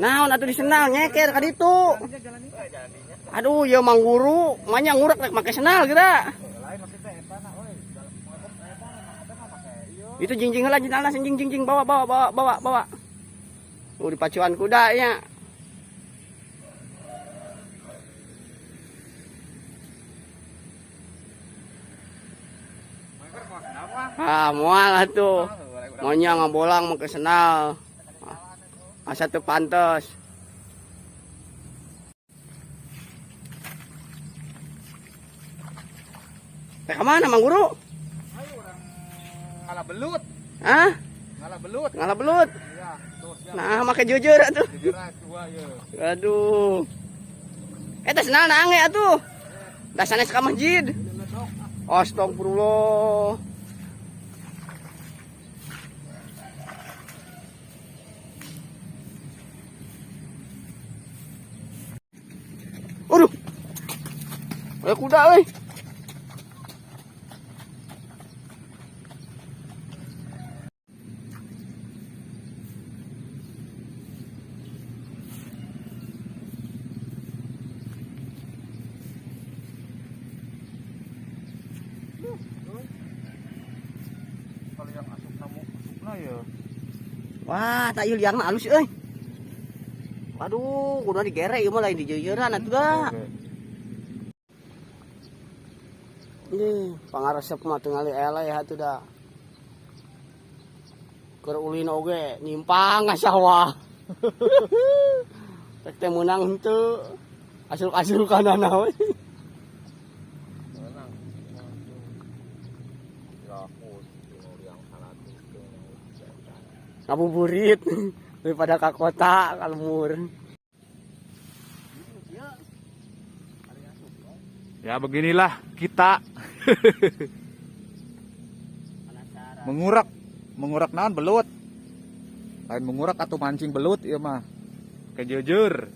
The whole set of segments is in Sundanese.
Naon atuh disenal nyeker ka ditu. Aduh, ieu Mang Guru, manya ngurek rek make senal geura. Itu jingjing heula jenalna jingjing jingjing bawa bawa bawa bawa bawa. Oh, dipacuan kuda nya. Ah, moal atuh. Maunya ngabolang make senal. Asa teu pantes. Teh ka mana Mang Guru? Ayo urang ngalah belut. Hah? Ngalah belut. Ngalah belut. Iya, tuh siap. Nah, make jujur atuh. Jujur dua ye. Aduh. Eta senal na ange atuh. Da sanes ka masjid. Astagfirullah. Aduh. Aya kuda euy. Kalau yang asup namu asupna ya. Wah, tak ieu liangna alus euy. Waduh, kudu digere ieu mah lain dijeujeran atuh da. Ih, pangaresep mah tingali eleh atuh da. Keur ulin oge nyimpang ka sawah. Rek teh meunang henteu. Asul-asul kanana we. Meunang. Ngabuburit daripada ka kota ka lembur. Ya beginilah kita mengurak, mengurak naon belut. Lain mengurak atau mancing belut ieu mah. Kejujur.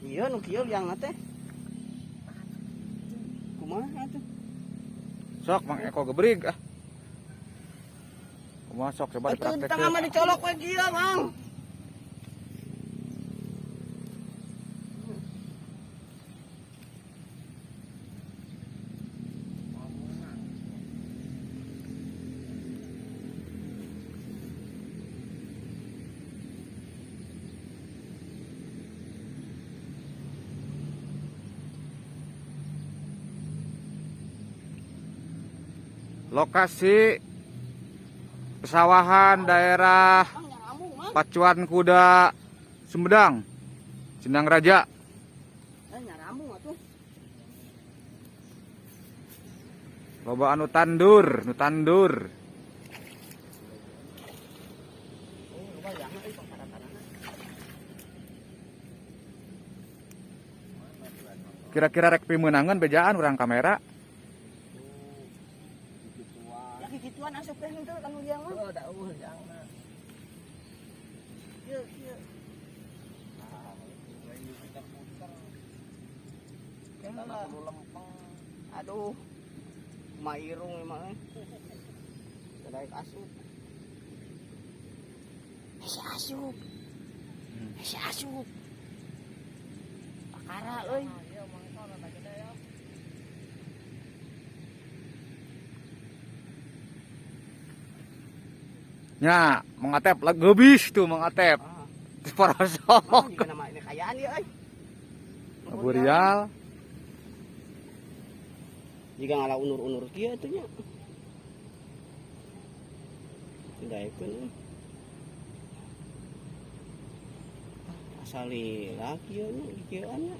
Iya nu kieu liangna teh. Kumaha atuh? Sok Mang Eko gebrig ah. Kumaha sok coba Atuh dipraktekeun. tengah mah dicolok we kieu, Mang. Lokasi pesawahan daerah Pacuan Kuda Sumedang, Sindang Raja. Loba anu tandur, nu tandur. Kira-kira rek pimeunangeun bejaan urang kamera. Ya kikituan asup teh henteu kanu liang mah. Oh, da eueuh liangna. Ieu ieu. Aduh. Mairung emang euy. Daek asup. Si asup. Si asup. Pakara euy. Nya, Mang Atep lah geubis tuh Mang Atep. Ah. Porosok. Ah, jika nama ini kayaan dia euy. Burial. Jika ngalah unur-unur kieu atuh nya. Daekeun euy. Asal lila kieu nya kieuan nya.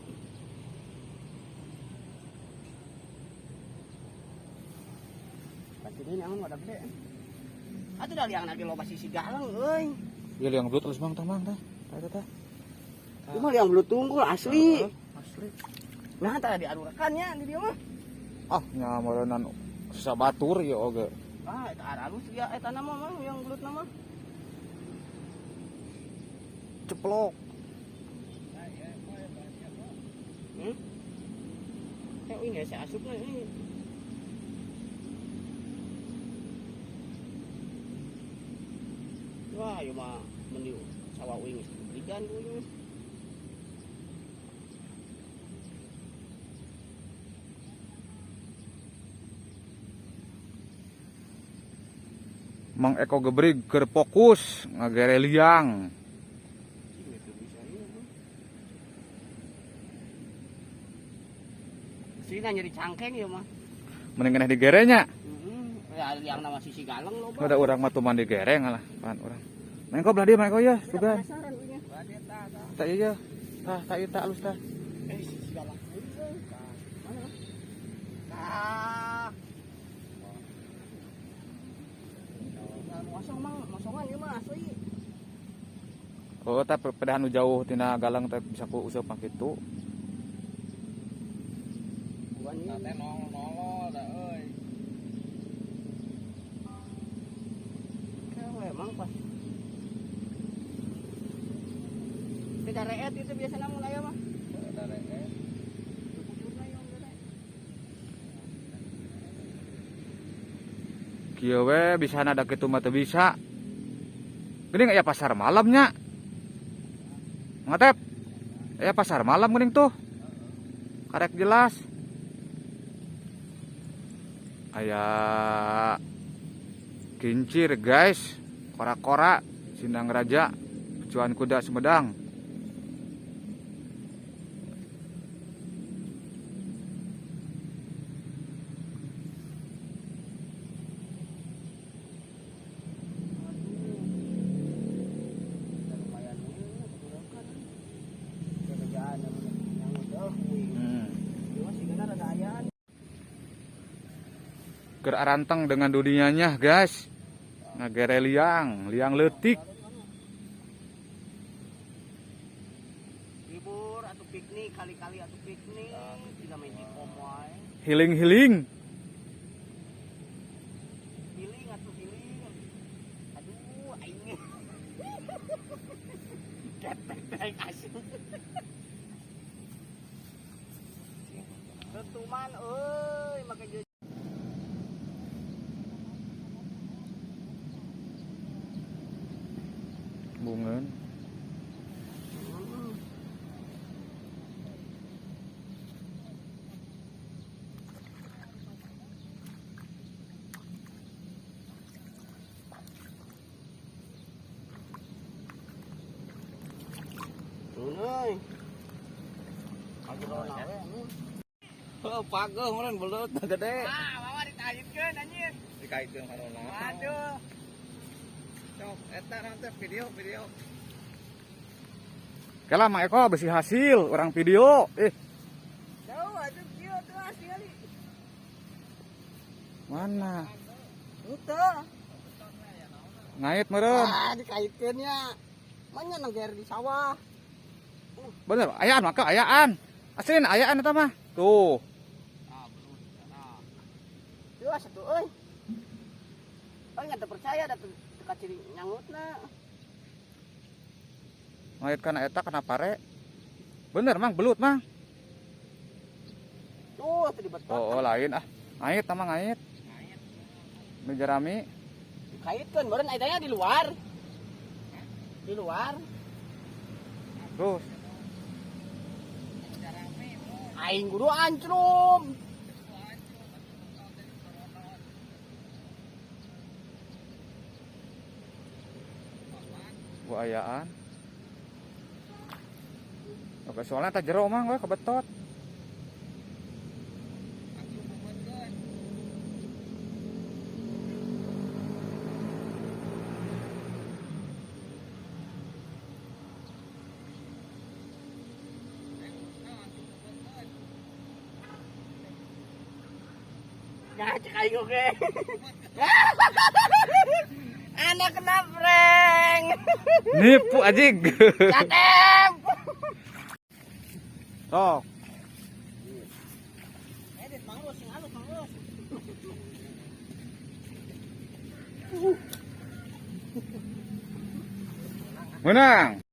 Pasti ini naon wadah gede. Atuh da liang lagi loba sisi galang euy. Ya liang belut terus Mang tah Mang tah. Tah tah tah. Ieu mah liang belut tunggul asli. Heeh, asli. Nah, tah diarurakan nya di dieu mah. Ah, nya meureunnan sisa batur ieu oge. Ah, eta aralus ya eta nama Mang yang belut nama. Ceplok. Ini saya asupna ini. Wah, ieu mah meni sawah uing geus dibelikan ku uing. Mang Eko Gebrig keur fokus ngagere liang. Sini nyeri cangkeng ya mah. Mending keneh digerenya. Ya liang nama sisi galeng loba. Ada urang mah tuman digereng lah, pan urang. Mang Eko belah dieu Mang Eko ya, sugan. Tak iya. Tah, tak ieu tak alus tah. Sisi galeng. Mana? Tah. Mosong mang, mosongan ieu mah asli. Oh, tah pedahan nu jauh tina galang teh bisa ku useup mah kitu. Teh nol-nol da euy. Emang pas. Tidak reet itu biasanya mun aya mah. Tidak reet. Kieu we bisa ada kitu mah teu bisa. Geuning aya pasar malamnya. Ngatep. Aya pasar malam geuning tuh. Karek jelas. Aya kincir guys, kora-kora Sindang Raja, Cuan Kuda Sumedang. Keur aranteng dengan dunianya guys. Ngagere liang, liang leutik. Libur atau piknik, kali-kali atau piknik, tidak main jikom wae. Healing-healing. Healing atau healing. Aduh, aing. Ketek asing. Tutuman euy, make jeung bungeun. Oh, pageuh meureun belut gede. Ah, mama dikaitkeun anjir. Dikaitkeun karona. Aduh. Sok eta nanti video. Kela Mang Eko besi hasil orang video. Jauh atuh kieu tuh asli. Mana? Henteu. Ngait meureun. Ah, dikaitkeun nya. Manya nengger di sawah. Bener, ayaan maka ayaan. Aslin ayaan eta mah. Tuh. Tuh satu euy. Euy enggak percaya da teu kaciri nyangutna. Ngait kana eta kana pare. Bener Mang, belut Mang. Tuh, teu dibetot. Oh, lain ah. Ngait mah ngait. Ngait. Jerami. Dikaitkeun meureun aitanya di luar. Di luar. Terus. Aing guru ancrum. Gua ayaan. Oke, soalnya tak jero Mang we kebetot. Nah, cek aing oge. Anak kena prank. Nipu anjing. Catem. Sok. Edit mangrus sing halus mangrus. Menang.